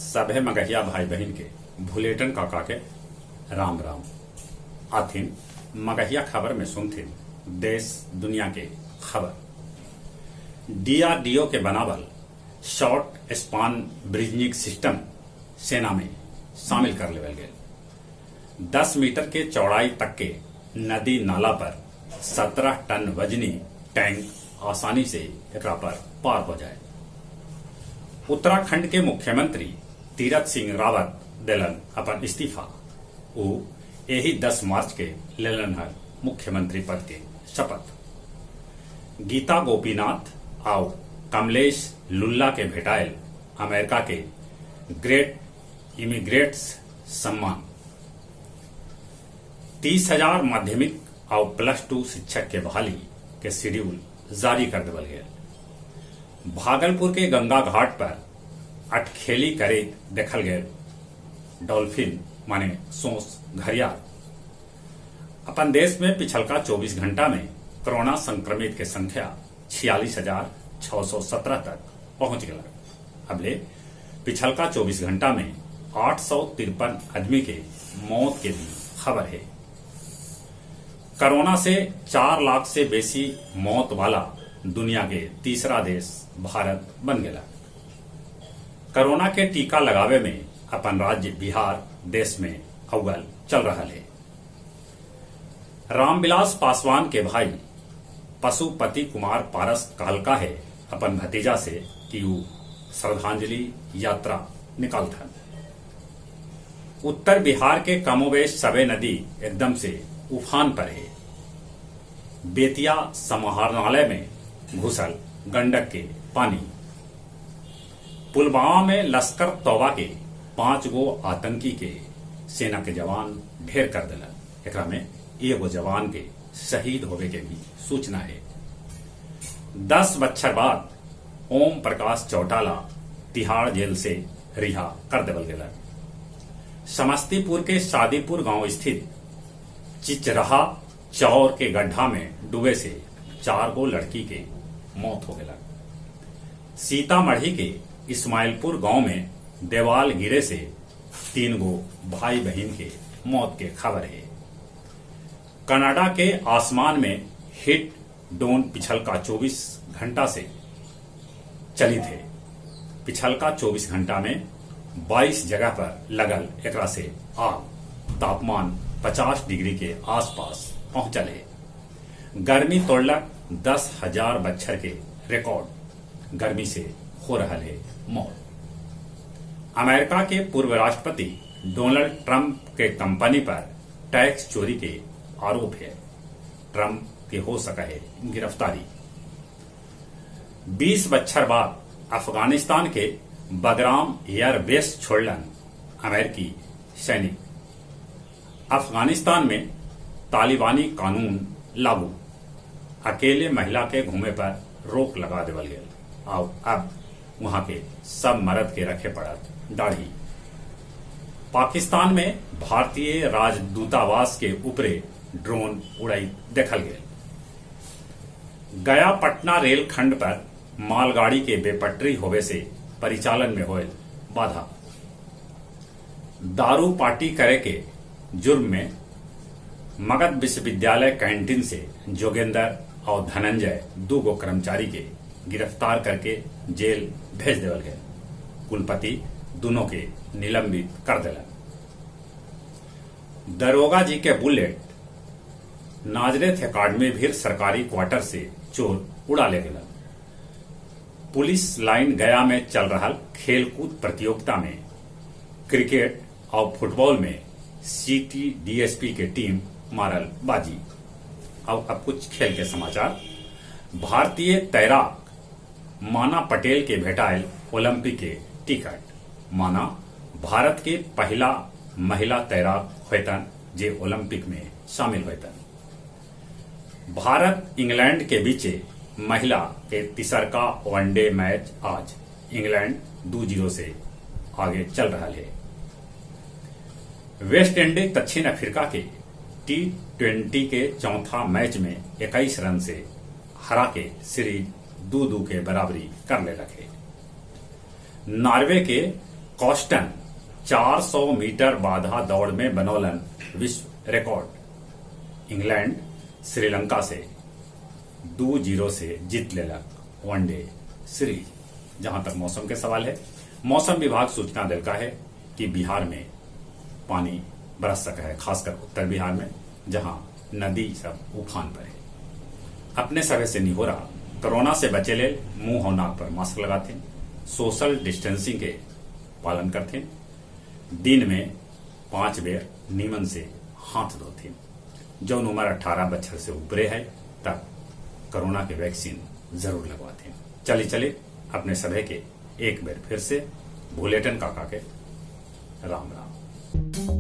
सभे मगहिया भाई बहिन के भुलेटन काका के राम राम। आथिन मगहिया खबर में सुनथिन देश दुनिया के खबर। डीआरडीओ के बनावल शॉर्ट स्पान ब्रिजनिंग सिस्टम सेना में शामिल कर लेवल गेल। 10 मीटर के चौड़ाई तक के नदी नाला पर 17 टन वजनी टैंक आसानी से एकरा पर पार हो जाए। उत्तराखंड के मुख्यमंत्री तीरथ सिंह रावत देलन अपन इस्तीफा। ऊ एही 10 मार्च के लेलन हल मुख्यमंत्री पद के शपथ। गीता गोपीनाथ आउ कमलेश लुल्ला के भेटायल अमेरिका के ग्रेट इमिग्रेट्स सम्मान। 30,000 माध्यमिक आउ प्लस टू शिक्षक के बहाली के शेड्यूल जारी कर देवल गेल। भागलपुर के गंगा घाट पर अटखेली करे देखल गेल डॉल्फिन माने सोंस घड़ियाल। अपन देश में पिछलका 24 घंटा में कोरोना संक्रमित के संख्या 46,617 तक पहुंच गया। अबले पिछलका 24 घंटा में 853 आदमी के मौत के भी खबर है। कोरोना से 4 लाख से बेसी मौत वाला दुनिया के तीसरा देश भारत बन गया। कोरोना के टीका लगावे में अपन राज्य बिहार देश में अव्वल चल रहा है। रामविलास पासवान के भाई पशुपति कुमार पारस कहलका है अपन भतीजा से कि ऊ श्रद्धांजलि यात्रा निकालथन। उत्तर बिहार के कमोबेश सबे नदी एकदम से उफान पर है। बेतिया समाहरणालय में घुसल गंडक के पानी। पुलवामा में लश्कर तौबा के 5 गो आतंकी के सेना के जवान ढेर कर दिलन। एकरा में एगो जवान के शहीद होवे के भी सूचना है। 10 बच्छर बाद ओम प्रकाश चौटाला तिहाड़ जेल से रिहा कर देवल गेलन। समस्तीपुर के शादीपुर गांव स्थित चिचरहा चौर के गड्ढा में डूबे से 4 गो लड़की के मौत हो गया। सीतामढ़ी के इस्माइलपुर गांव में देवाल गिरे से 3 गो भाई बहन के मौत के खबर है। कनाडा के आसमान में हिट डोन पिछलका 24 घंटा से चली थे। पिछलका 24 घंटा में 22 जगह पर लगल एकरा से आग। तापमान 50 डिग्री के आसपास पहुंचल है। गर्मी तोड़लक 10,000 बच्छर के रिकॉर्ड। गर्मी से हो रहा है मौत। अमेरिका के पूर्व राष्ट्रपति डोनाल्ड ट्रंप के कंपनी पर टैक्स चोरी के आरोप है। ट्रंप के हो सका है गिरफ्तारी। 20 बच्छर बाद अफगानिस्तान के बगराम एयरबेस छोड़लन अमेरिकी सैनिक। अफगानिस्तान में तालिबानी कानून लागू। अकेले महिला के घूमे पर रोक लगा देवल गेल। आओ अब वहां के सब मर्द के रखे पड़त दाढ़ी। पाकिस्तान में भारतीय राजदूतावास के ऊपरे ड्रोन उड़ाई देखल गेल। गया पटना रेल खंड पर मालगाड़ी के बेपटरी होवे से परिचालन में होयल बाधा। दारू पार्टी करे के जुर्म में मगध विश्वविद्यालय कैंटीन से जोगेंद्र और धनंजय 2 गो कर्मचारी के गिरफ्तार करके जेल भेज देवल गए। कुलपति दोनों के निलंबित कर दिलन। दरोगा जी के बुलेट नाजरेथ अकादमी भी सरकारी क्वार्टर से चोर उड़ा ले गए। पुलिस लाइन गया में चल रहा खेलकूद प्रतियोगिता में क्रिकेट और फुटबॉल में सिटी डीएसपी के टीम मारल बाजी। और अब कुछ खेल के समाचार। भारतीय तैराक माना पटेल के भेटायल ओलंपिक के टिकट। माना भारत के पहला महिला तैराक होतन जे ओलंपिक में शामिल होतन। भारत इंग्लैंड के बीचे महिला के तीसरका वनडे मैच आज। इंग्लैंड 2-0 से आगे चल रहा है। वेस्ट इंडीज दक्षिण अफ्रीका के T20 के चौथा मैच में 21 रन से हरा के सीरीज 2-2 के बराबरी कर ले रखे। नॉर्वे के कॉस्टन 400 मीटर बाधा दौड़ में बनौलन विश्व रिकॉर्ड। इंग्लैंड श्रीलंका से 2-0 से जीत लेलक वनडे सीरीज। जहां तक मौसम के सवाल है, मौसम विभाग सूचना दिलका है कि बिहार में पानी बरस सका है, खासकर उत्तर बिहार में, जहां नदी सब उफान पर है। अपने सभे से निहोरा, कोरोना से बचे ले मुंह और नाक पर मास्क लगाते, सोशल डिस्टेंसिंग के पालन करते, दिन में 5 बेर नीमन से हाथ धोते। जौन उम्र 18 बछर से ऊपरे है तब कोरोना के वैक्सीन जरूर लगवाते। चले चले, अपने सभे के एक बेर फिर से भुलेटन काका के राम राम।